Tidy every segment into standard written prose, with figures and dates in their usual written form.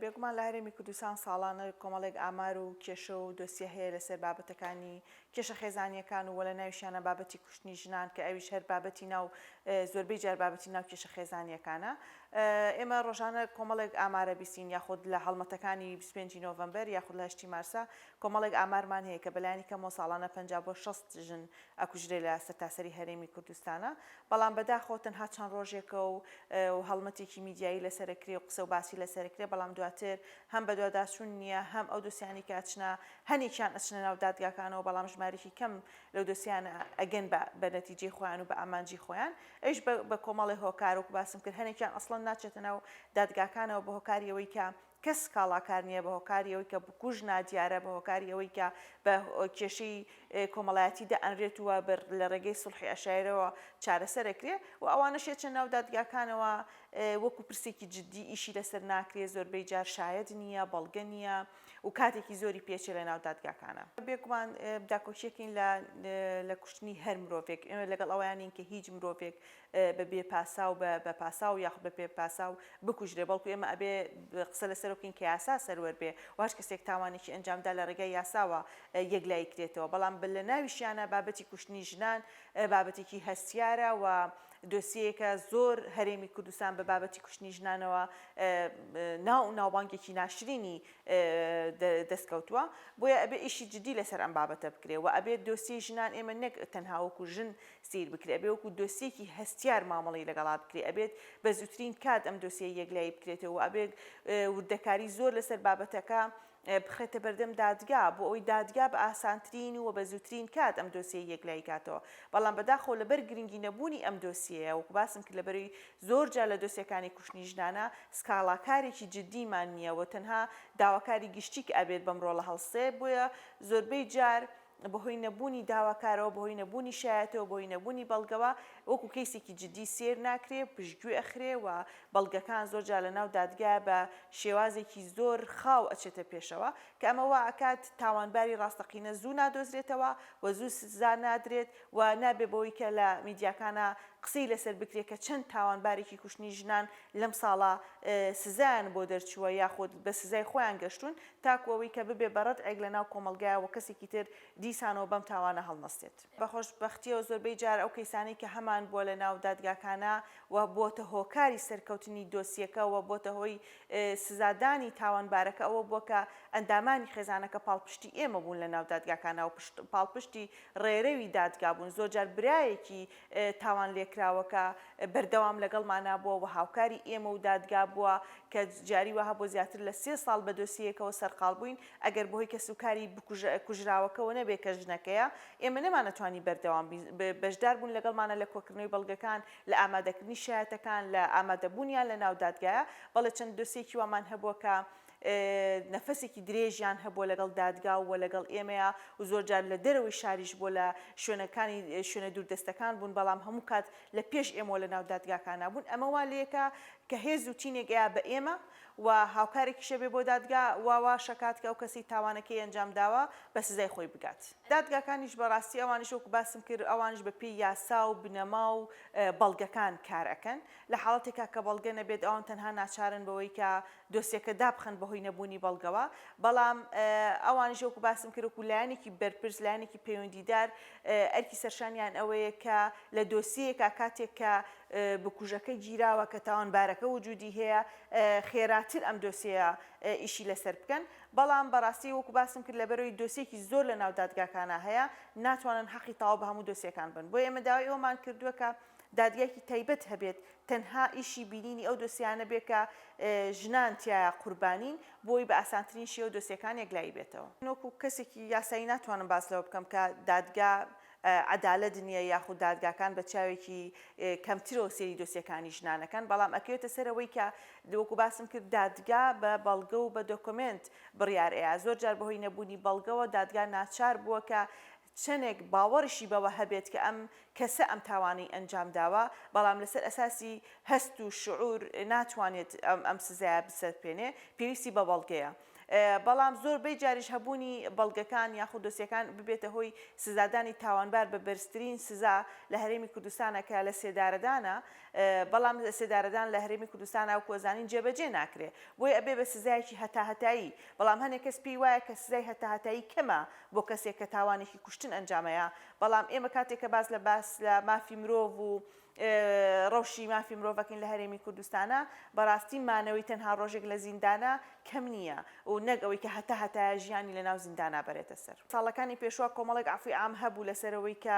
بێگومان لە هەرێمی کوردستان ساڵانە کۆمەڵێک ئامار و کێشە و دۆسیە هەیە لەسەر بابەتەکانی کێشە خێزانییەکان و لە ناویشیانە بابەتی کوشتنی ژنان کە ئەویش هەر بابەتی ناو زۆربەی جار بابەتی ناو کێشە خێزانییەکانە. ئێمە ڕۆژانە کۆمەڵێک ئامارە بیستین یاخود لە هەڵمەتەکانی 25 ی نۆڤەمبەر یاخود لە هەشتی مارسا کۆمەڵێک ئامارمان هەیە کە بەلایەنی کەمەوە ساڵانە 50 بۆ 60 ژن ئەکوژرێ لە سەرتاسەری هەرێمی کوردستانا بەڵام بەداخەوە تەنها چەند ڕۆژێکە و و هەڵمەتێکی میدیایی لەسەر ئەکرێ و قسە و باسی لەسەر ئەکرێ بەڵام دواتر هەم بەدواداچوون نییە هەم ئەو دۆسیانەی کە ئەچنە هەنێکیان ئەچنە ناو دادگاکانەوە بەڵام ژمارێکی کەم لەو دۆسیانە ئەگەن بە بە نەتیجەی خۆیان و بە ئامانجی خۆیان ئەویش بە بە کۆمەڵێ هۆکار وەکو باسم کرد هەنێکیان ئەسڵەن ناچێتە ناو دادگاکانەوە بە هۆکاری ئەوەی کە کەس سکاڵاکار نییە بە هۆکاری ئەوەی کە بکوژ نادیارە، بە هۆکاری ئەوەی کە بە کێشەی کۆمەڵایەتی دائەنرێت و لە ڕێگەی سوڵحی عەشایەرەوە چارەسەر ئەکرێ و ئەوانەش یەچنە ناو دادگاکانەوە وەکو پرسێکی جدی ئیشی لەسەر ناکرێ، زۆربەی جار شایەد نییە، بەڵگە نییە و کاتێکی زۆری پێچێ لە ناو دادگاکانە. بێگومان داکۆکیەکەین لە لە کوشتنی هەر مرۆڤێک، ئێمە لەگەڵ ئەوەیا نین کە هیچ مرۆڤێک بە بێ پاساو بە بە پاساو یاخود بە پێ پاساو بکوژرێ بەڵکو ئێمە ئەبێ قسە لەسەر بکەین کە یاسا سەروەر بێ و هەر کەسێک تاوانێکی ئەنجامدا لە ڕێگای یاساوە یەکلایی کرێتەوە بەڵام لە ناویشیانە بابەتی کوشتنی ژنان بابەتێکی هەستیارە و دۆسیەیەکە زۆر هەرێمی کوردستان بە بابەتی کوشتنی ژنانەوە ناو ناوبانگێکی ناشرینی دەستکەوتووە بۆیە ئەبێ ئیشی جدی لەسەر ئەم بابەتە بکرێ و ئەبێت دۆسیەی ژنان ئێمە نەک تەنها وەکو ژن سەیر بکرێ ئەبێ وەکو دۆسیەکی هەستیار مامەڵەی لەگەڵا بکرێ ئەبێت بە زووترین کات ئەم دۆسیە یەکلایی بکرێتەوە و ئەبێت وردەکاری زۆر لەسەر بابەتەکە بخرێتە بەردەم دادگا بۆ ئەوەی دادگا بە ئاسانترین و بە زووترین کات ئەم دۆسیەی یەکلایی کاتەوە بەڵام بەداخەوە لەبەر گرنگی نەبوونی ئەم دۆسیەیە وەکو باسم کرد لەبەرەی زۆر جار لە دۆسیەکانی کوشتنی ژنانە سکاڵاکارێکی جدیمان نییە و تەنها داواکاری گشتی کە ئەبێت بەم ڕۆڵە هەڵسێ بۆیە زۆربەی جار بەهۆی نەبوونی داواکارەوە، بەهۆی نەبوونی شایەتەوە، بەهۆی نەبوونی بەڵگەوە وەکو کەیسێکی جدی سەیر ناکرێ، پشتگوێ ئەخرێ و بەڵگەکان زۆر جار لەناو دادگا بە شێوازێکی زۆر خاو ئەچێتە پێشەوە کە ئەمە وا ئەکات تاوانباری ڕاستەقینە زوو نادۆزرێتەوە و زوو سزا نادرێت و نابێ بەوەی کە لە میدیاکانا قسەی لەسەر بکرێ کە چەند تاوانبارێکی کوشتنی ژنان لەم ساڵە سزایان بۆ دەرچووە یاخود بە سزای خۆیان گەشتوون تاکو ئەوەی کە ببێ بە ڕەدعێک لە ناو کۆمەڵگایا وە کەسێکی تر دیسانەوە بەم تاوانە هەڵنەستێت. بە خۆشبەختیەوە زۆربەی جار ئەو کەیسانەی کە هەمان بووە لە ناو دادگاکانا و بۆتە هۆکاری سەرکەوتنی دۆسیەکە و بۆتە هۆی سزادانی تاوانبارەکە ئەوە بووە کە ئەندامانی خێزانەکە پاڵپشتی ئێمە بوون لە ناو دادگاکانا و پاڵپشتی ڕێرەوی دادگا بوون زۆر جار برایەکی تاوانلێکراوەکە بەردەوام لەگەڵمانا بووە و هاوکاری ئێمە و دادگا بووە کە جاری وا هەبووە زیاتر لە سێ ساڵ بە دۆسیەیەکەوە سەرقاڵ بووین، ئەگەر بەهۆی کەسوکاری کوژراوەکەوە نەبێت کە ژنەکەیە، ئێمە نەمانەتوانی بەردەوام بین، بەشدار بوون لەگەڵمانا لە کۆکردنەوەی بەڵگەکان، لە ئامادەکردنی شایەتەکان، لە ئامادەبوونیان لەناو دادگایا، بەڵێ چەند دۆسیەکی وامان هەبووە کە نەفەسێکی درێژیان هەبووە لەگەڵ دادگا و لەگەڵ ئێمەیا و زۆر جار لە دەرەوەی شاریش بووە لە شوێنەکانی شوێنە دووردەستەکان بوون بەڵام هەموو کات لە پێش ئێمەوە لە ناو دادگاکانا بوون ئەمە وا لێکا کە هێز و تینێک ئەیا بە ئێمە و هاوکارێکیشە بێ بۆ دادگا وا واشەکات کە ئەو کەسەی تاوانەکەی ئەنجام داوە بە سزای خۆی بگات. دادگاکانیش بە ڕاستی ئەوانیش وەکو باسم کرد ئەوانیش بە پێی یاسا و بنەما و بەڵگەکان کار ئەکەن لە حاڵەتێکا کە بەڵگە نەبێت ئەوان تەنها ناچارن بەوەی کە دۆسیەکە دابخەن بەهۆی نەبوونی بەڵگەوە، بەڵام ئەوانیش وەکو باسم کرد وەکو لایەنێکی بەرپرس، لایەنێکی پەیوەندیدار ئەرکی سەرشانیان ئەوەیە کە لە دۆسیەیەکا کاتێک کە بکوژەکە گیراوە، کە تاوانبارەکە وجودی هەیە خێراتر ئەم دۆسیەیە ئیشی لەسەر بکەن، بەڵام بەڕاستی وەکو باسم کرد لەبەرئەوەی دۆسیەکی زۆر لەناو دادگاکانا هەیە ناتوانن حەقی تەواو بە هەموو دۆسیەکان بەن، بۆیە ئێمە داوای ئەوەمان کردووە کە دادگایەکی تایبەت هەبێت تەنها ئیشی بینینی ئەو دۆسیانە بێت کە ژنان تیایا قوربانین بۆی بە ئاسانترین شێوە دۆسیەکان یەکلایی بێتەوە. من وەکو کەسێکی یاسایی ناتوانم باس لەوە بکەم کە دادگا عەدالەت نییە یاخود دادگاکان بە چاوێکی کەمترەوە سەیری دۆسیەکانی ژنان ئەکەن، بەڵام ئەکەوێتە سەر ئەوەی کە وەکو باسم کرد دادگا بە بەڵگە و بە دۆکۆمێنت بڕیار ئەیا، زۆر جار بەهۆی نەبوونی بەڵگەوە دادگا ناچار بووە کە چەنێک باوەڕیشی بەوە هەبێت کە ئەم کەسە ئەم تاوانەی ئەنجام داوە، بەڵام لەسەر ئەساسی هەست و شعور ناتوانێت ئەم سزایە بسەپێنێ، پێویستی بە بەڵگەیە. بەڵام زۆر بەی جاریش هەبوونی بەڵگەکان یاخود دۆسیەکان ببێتە هۆی سزادانی تاوانبار بە بەرزترین سزا لە هەرێمی کوردستانە کە لە سێدارەدانە بەڵام سێدارەدان لە هەرێمی کوردستانا وەکو ئەزانین جێبەجێ ناکرێ بۆیە ئەبێ بە سزایەکی هەتاهەتایی بەڵام هەنێ کەس پێی وایە کە سزای هەتاهەتایی کەمە بۆ کەسێک کە تاوانێکی کوشتن ئەنجامەیا بەڵام ئێمە کاتێک کە باس لە باس لە مافی مرۆڤ و ڕەوشی مافی مرۆڤەکەین لە هەرێمی کوردستانا بەڕاستی مانەوەی تەنها ڕۆژێک لە زیندانا کەم نییە و نەک ئەوەی کە هەتا هەتایە ژیانی لەناو زیندانا بەرێتە سەر. ساڵەکانی پێشوە کۆمەڵێک عەفوی عام هەبوو لەسەرەوەی کە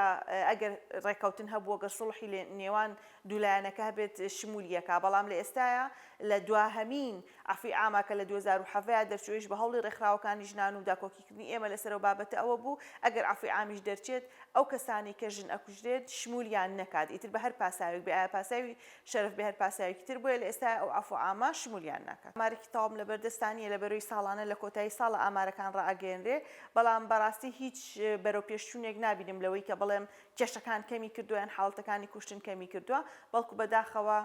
ئەگەر ڕێککەوتن هەبوو گەر سوڵحی لە نێوان دوو لایەنەکە هەبێت شمولی ئەکا بەڵام لە ئێستایا لە دواهەمین عەفوی عاما کە لە 2017 دەرچوو ئەویش بە هەوڵی ڕێکخراوەکانی ژنان و داکۆکیکردنی ئێمە لەسەر ئەو بابەتە ئەوە بوو ئەگەر عەفوی عامیش دەرچێت ئەو کەسانەی کە ژن ئەکوژرێت شمولیان نەکات ئیتر بە هەر پاساوێک بێ ئایا پاساوی شەرەف بێ هەر پاساوێکی تر بۆیە لە ئێستایا ئەو عەفو عامە شمولیان ناکات. ئامارێکی تەواوم لەبەردەستا نییە لەبەرەوەی ساڵانە لە کۆتایی ساڵە ئامارەکان ڕائەگەیەنرێ بەڵام بەڕاستی هیچ بەرەو پێشچوونێک نابینم لەوەی کە بڵێم کێشەکان کەمی کردووە یان حاڵەتەکانی کوشتن کەمی کردووە بەڵکو بەداخەوە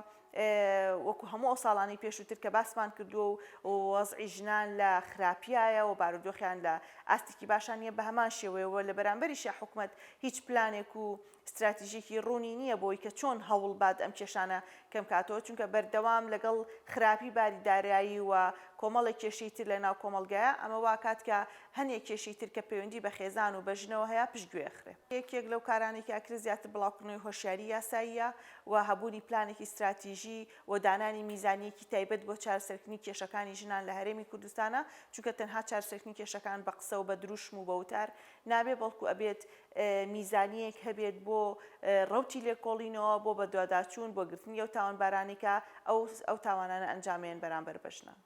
وەکو هەموو ئەو ساڵانەی پێشووتر کە باسمان کردووە و وەزعی ژنان لە خراپیایە و بارودۆخیان لە ئاستێکی باشا نییە بە هەمان شێوەیە و لە بەرامبەریشا حکومەت هیچ پلانێک و ستراتیژێکی ڕوونی نییە بۆی کە چۆن هەوڵ بات ئەم کێشانە کەم کاتەوە، چونکە بەردەوام لەگەڵ خراپی باری دارایی و کۆمەڵێک کێشەی تر لە ناو کۆمەڵگایە، ئەمە واکات کە هەنێک کێشەی تر کە پەیوەندی بە خێزان و بە ژنەوە هەیە پشتگوێ ئەخرێ. یەکێک لەو کارانەی کە ئەکرێ زیاتر بڵاوکردنەوەی هۆشیاری یاساییە و هەبوونی پلانێکی ستراتیژی و دانانی میزانیەکی تایبەت بۆ چارەسەرکردنی کێشەکانی ژنان لە هەرێمی کوردستانە، چونکە تەنها چارەسەرکردنی کێشەکان بە قسە و بە دروشم و بە وتار نابێ بەڵکو ئەبێت میزانیەک هەبێت بۆ ڕەوتی لێکۆڵینەوە، بۆ بەدواداچوون، بۆ گرتنی ئەو تاوانبارانەی کە ئەو تاوانانە ئەنجامەیەن بەرامبەر بە ژنان.